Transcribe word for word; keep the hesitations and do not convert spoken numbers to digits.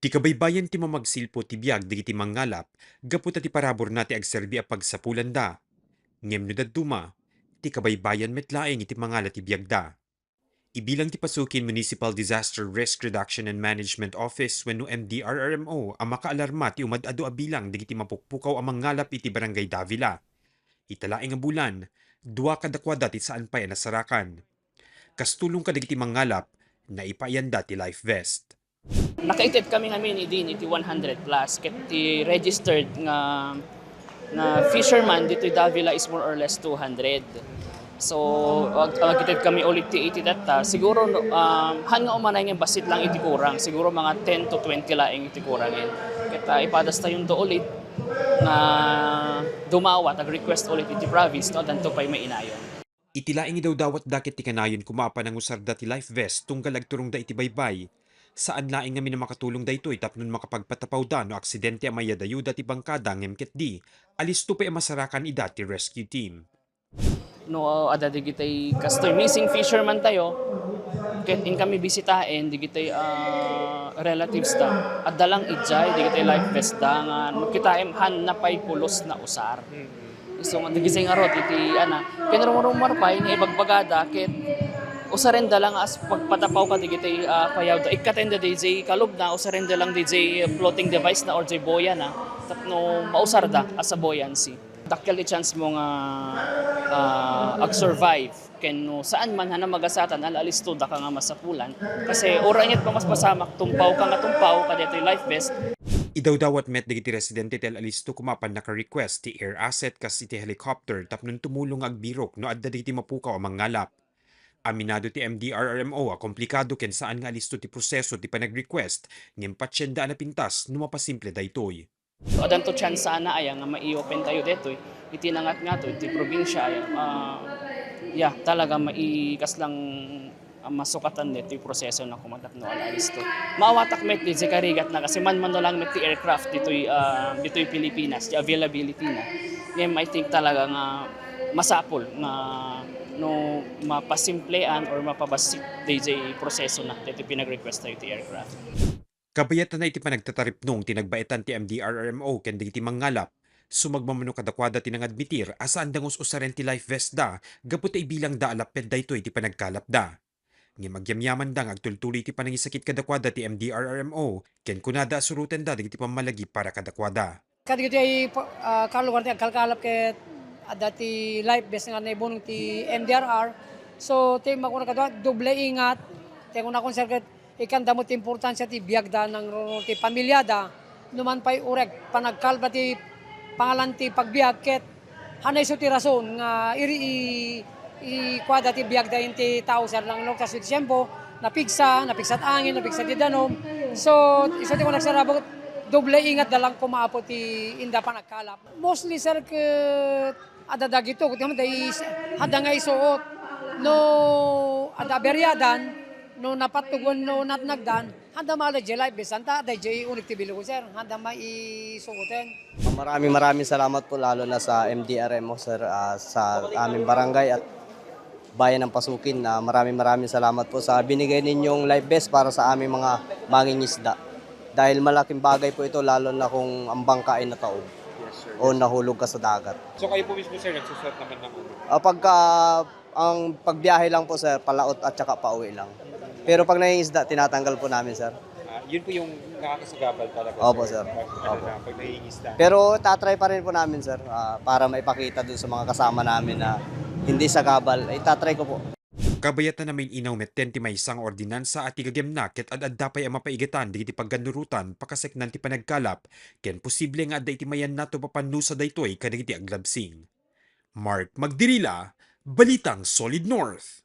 Ikabaybayan ti mamagsilpo ti biag dagiti mangngalap gapu ta ti paraburna ti agserbi a pagsapulanda. Ngem no dadduma, ti kabaybayan met laeng iti mangala ti biagda. Ibilang ti Pasukin Municipal Disaster Risk Reduction and Management Office wenno M D R R M O a makaalarma ti umad-adu a bilang dagiti mapukpukaw a mangngalap iti Barangay Davila. Ita laeng a bulan, dua kadakuada ti saan pay a nasarakan. Kas tulong kadagiti mangngalap, naipaayanda ti life vest. Nakaited kami ngamin idin iti one hundred plus, ket ti registered nga, nga fisherman ditoy Davila is more or less two hundred. So, ag-, agitid kami ulit ti iti detta. Siguro, no, um, han nga umanay nga bassit lang iti kurang. Siguro mga ten to twenty laeng iti kurang. Ket, ah, ipadas tayo do ulit nga dumawat, ag-request ulit iti province, no, addanto pay mainayon. Iti laeng idawdawatda ket ti kanayon koma a panangusarda ti life vest tunggal agturongda iti baybay. Saan laeng ngamin a makatulong daytoy tapno makapagpatapawda no aksidente a maiyadayuda ti bangkada ngem ketdi, alisto pay a masarakan ida ti rescue team. No, adda digitay kastoy missing fisherman tayo, ket inkami bisitaen digitay, ah, relatives da. Adda lang idiay digitay life vest da nga no kitaem, han na pay pulos nausar. So, nga, digisay ngarud iti, ana, kinarumrumar pay nga ibagbagada, ket usarenda lang as pagpatapaw kadigiti, ah, payawda. Ikkatenda diay kalubna, usarenda lang diay floating device na or diay boya na, tapno mausarda as a buoyancy. Dakkel ti chance mo nga, ah, ag-survive. Ken no saan man, hana magasatan, al-alisto daka nga masapulan. Kasi uray nget pamaspasamak, tumpaw ka nga tumpaw, kadaytoy life vest. Idawdawat met dagiti residente ti al-alisto koma a pannaka-request ti air asset kas iti helicopter tapno tumulong nga agbirok no adda dagiti mapukaw a mangngalap. Aminado ti M D R R M O a komplikado ken saan nga alisto ti proseso ti panag-request, ngem patienda a napintas no mapasimple daytoy. So, addanto tsansa na aya nga mai-open tayo detoy iti nangatngato iti probinsya aya. Ah, yeah, talaga mai-, kaslang, ah, masukatan detoy proseso na koma tapno al-alisto. Maawatak met diay karigat na kasi manmano lang met ti aircraft ditoy, ah, ditoy Pilipinas, ti availability na. Ngem, I think talaga nga masapul nga no mapasimplean or mapabassit diay proseso na ditoy pinag-request tayo ti aircraft. Kabayatan na iti panagtataripnong ti nagbaetan ti M D R R M O ken dagiti mangngalap. Sumagmamano kadakuada ti nangadmitir a saanda nga us-usaren ti life vest da gapu ta ibilangda a lapped daytoy ti panagkalapda. Ngem agyamyamanda nga agtultuloy ti panangisakit kadakuada ti M D R R M O ken kunada a surotenda dagiti pammalagi para kadakuada. Kadagiti, ah, kalugar ti agkalkalap ket adda ti life vest nga naibunong ti M D R R. So, ti makuna kadua, doble ingat. Ti kunakon, sir, ket ikanda met ti importansia ti biagda nangruno ti pamiliada. Numan pay ureg panagkalapda ti pangalan ti pagbiag ket hanay isu ti rason nga iri i-, ikuada ti biagda iti tao, sir, nang North Casio Tiempo, napigsa, napigsat angin, napigsat ti danum. So, isu ti kunak, sir, apo, doble ingatda lang koma apo ti inda panagkalap. Mostly, sir, ket adda dagito, ket kami, dayta, handa nga isuot. No adda aberiadan, no napattugon, no natnagdan, handa maala diay life vest, anta adda diay unik ti bilog, sir. Handa maisuoten. Maraming, maraming salamat po, lalo na sa M D R M O, sir, ah, sa aming barangay at Bayan ng Pasukin. Ah, maraming, maraming salamat po sa binigay ninyong life vest para sa aming mga mangingisda. Dahil malaking bagay po ito, lalo na kung ang bangka ay nataob Yes, sir. o nahulog ka sa dagat. So, kayo po mismo, sir, nagsusuot naman ng ano? Ah, pagka, ang pagbiyahe lang po, sir, palaot at saka pauwi lang. Pero pag nangingisda, tinatanggal po namin, sir. Ah, yun po yung nakakasagabal talaga, Opo, sir. Pag, ano Opo. na, pag nangingisda. Pero tatry pa rin po namin, sir, ah, para maipakita dun sa mga kasama namin na hindi sagabal. Ay, tatry ko po. Kabayatan a main-inaw metten ti maysa nga ordinansa a ti gagem na ket ad-adda pay a mapaigatan dagiti paggannurotan pakaseknan ti panagkalap, ken posible nga adda iti mayannato papannusa daytoy kadagiti aglabsing. Mark Magdirila, Balitang Solid North.